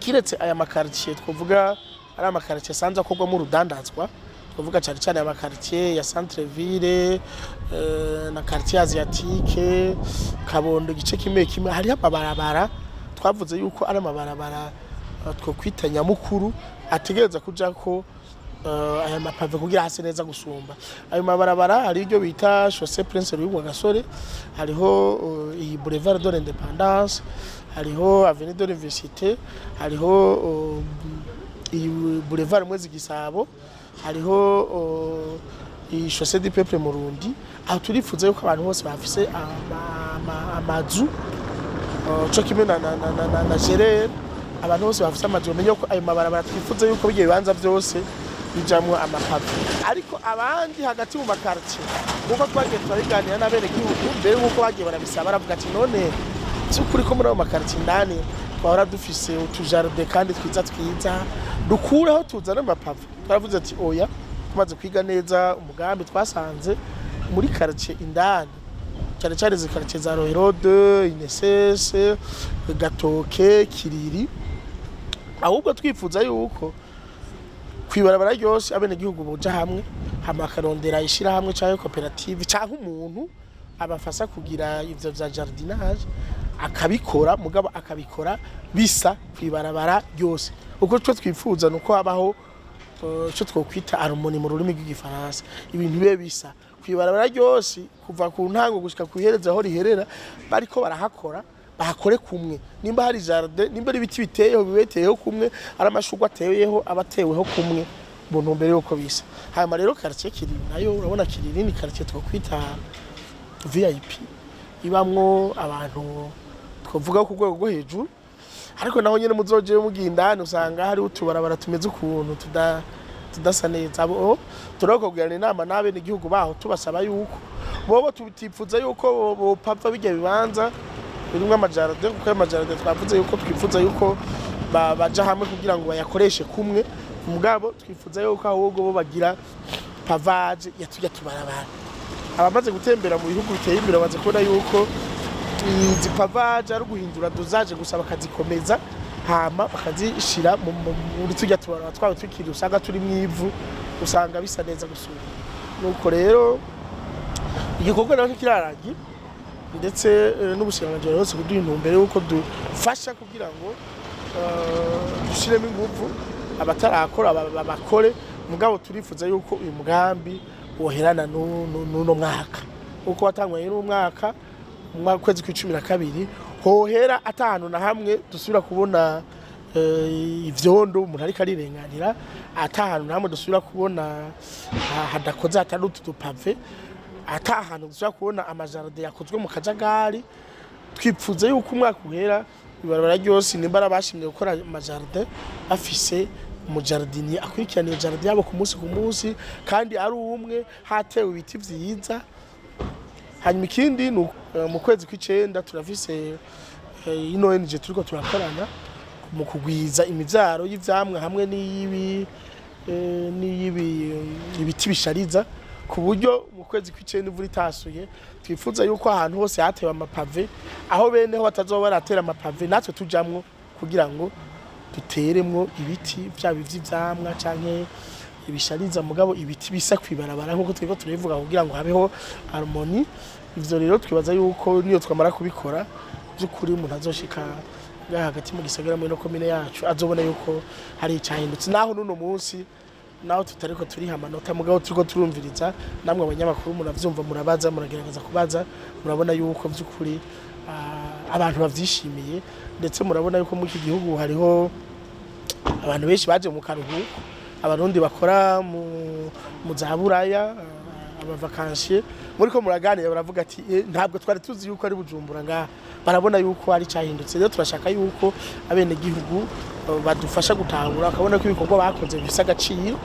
Kiretse aya ma quartier twavuga ari ama quartier asanzwe akorwamo urudandazwa, twavuga cyane cyane ama quartier ya centre ville na quartier asiatique, Kabondo, igice kimwe kimwe, hariho amabarabara twavuze yuko ari amabarabara twokwita nyamukuru ategereza kujako aya ma pavés kugira hase neza gusumba. Ayo mabarabara hari iryo bita Chaussée Prince Louis Rwagasore, hariho iyi Boulevard de l'Indépendance, hariho Avenue de l'Université, hariho iyi Boulevard Mwezi Gisabo, hariho iyi Chaussée du Peuple Murundi. Aho turifuza yuko abantu bose bafise amazu co kimwe na Gerere, abantu bose bafise amazu bamenye ko ayo mabarabara twifuza yuko bigiye bibanza byose bijamwo ama pavés. Ariko abandi hagati mu ma quartier, nkuko twagiye turabiganira n'abenegihugu mbere, nkuko bagiye barabisaba, baravuga ati: "None by'ukuri ko muri ayo ma quartier indani twahora dufise utu jardin kandi twiza twiza, dukureho tuzane ama pavés?" Twaravuze ati: "Oya." Tumaze kwiga neza umugambi, twasanze muri quartier indani, cyane cyane izi quartier za Rohero 2, INSS, Gatoke, Kiriri, ahubwo twifuza yuko kwibarabara ryose abenegihugu boja hamwe, hama bakarondera ishirahamwe canke koperative canke umuntu abafasha kugira ivyo vya jardinage, akabikora, mugabo akabikora bisa kwibarabara ryose. Uko twe twifuza nuko habaho ico twokwita harmonie mu rurimi rw'Igifaransa, ibintu bibe bisa kwibarabara ryose kuva ku ntango gushika ku iherezo aho riherera. Bariko barahakora, bahakore kumwe. Nimba hari jardin, nimba ari ibiti biteyeho, bibeteyeho kumwe, ari amashurwe ateyeho, aba ateweho kumwe, mu ntumbero yuko bisa. Hanyuma rero quartier Kiriri nayo, urabona Kiriri ni quartier twokwita VIP, ibamwo abantu twovuga ku rwego rwo hejuru, ariko naho nyene muzojeyo mugiye indani usanga hari utubarabara tumeze ukuntu tudasa neza. Abo turakubwirana inama n'abenegihugu baho, tubasaba yuko bobo tutifuza yuko bopava bijya bibanza birimwo ama jardin, kuko ayo ma jardin twavuze yuko twifuza yuko baja hamwe kugira ngo bayakoreshe kumwe. Mugabo twifuza yuko ahubwo bo bagira pavage ya turya tubarabara. Abamaze gutembera mu bihugu biteye imbere bamaze kubona yuko izi pavage ari uguhindura dosage gusa, bakazikomeza, hama bakazishira muri turya tubarabara twabo tukiri usanga turi mw'ivu, usanga bisa neza gusumba. Nuko rero igikorwa naho ntikirarangira, ndetse n'ubushikiranganji buherutse kuduha intumbero yuko dufasha kugira ngo dushiremo inguvu, abatarakora bakore. Mugabo turifuza yuko uyu mugambi woherana n'uno mwaka, uko watangwaye n'umwaka mu kwezi kw'icumi na kabiri, hohera atanu na hamwe dusubira kubona ivyondo umuntu ariko arirenganira, ata hantu na hamwe dusubira kubona hadakoze, hatari utu du pavés, ata hantu dusubira kubona ama jardin yakozwe mu kajagari. Twipfuza yuko umwaka uhera ibarabara ryose, nimba ari abashimye gukora ama jardin, bafise umu jardinier akurikirana iyo jardin yabo ku munsi ku munsi, kandi ari umwe, hatewe ibiti vyiza. Hanyuma ikindi ni mu kwezi kw'icenda turafise ino ONG turiko turakorana mu kugwiza imivyaro y'ivyamwa hamwe n'iyibi ibiti bishariza, ku buryo mu kwezi kw'icenda imvura itasuye twifuza yuko ahantu hose hatewe ama pavés, aho beneho batazoba baratera ama pavés, natwe tujamwo kugira ngo duteremwo ibiti vyaba ivy'ivyamwa canke ibishariza, mugabo ibiti bisa kwibarabara nkuko twebwe turabivuga, kugira ngo habeho harmonie. Ivyo rero twibaza yuko niyo twamara kubikora, by'ukuri umuntu azoshika ngaha hagati mu gisagara, muri no komine yacu, azobona yuko hari icahindutse. Naho n'uno munsi naho tutariko turiha amanota, mugabo turiko turumviriza namwe abanyamakuru, muravyumva, murabaza, muragerageza kubaza, murabona yuko vy'ukuri abantu bavyishimiye. Ndetse murabona yuko muri iki gihugu hariho abantu benshi baje mu karuhuko, Abarundi bakora mu za Buraya, aba vacanciers muriko muraganira baravuga ati: "Ntabwo twari tuzi yuko ari Bujumbura ngaha." Barabona yuko ari cyahindutse. Rero turashaka yuko abenegihugu badufasha gutahura, bakabona ko ibikorwa bakoze bifise agaciro.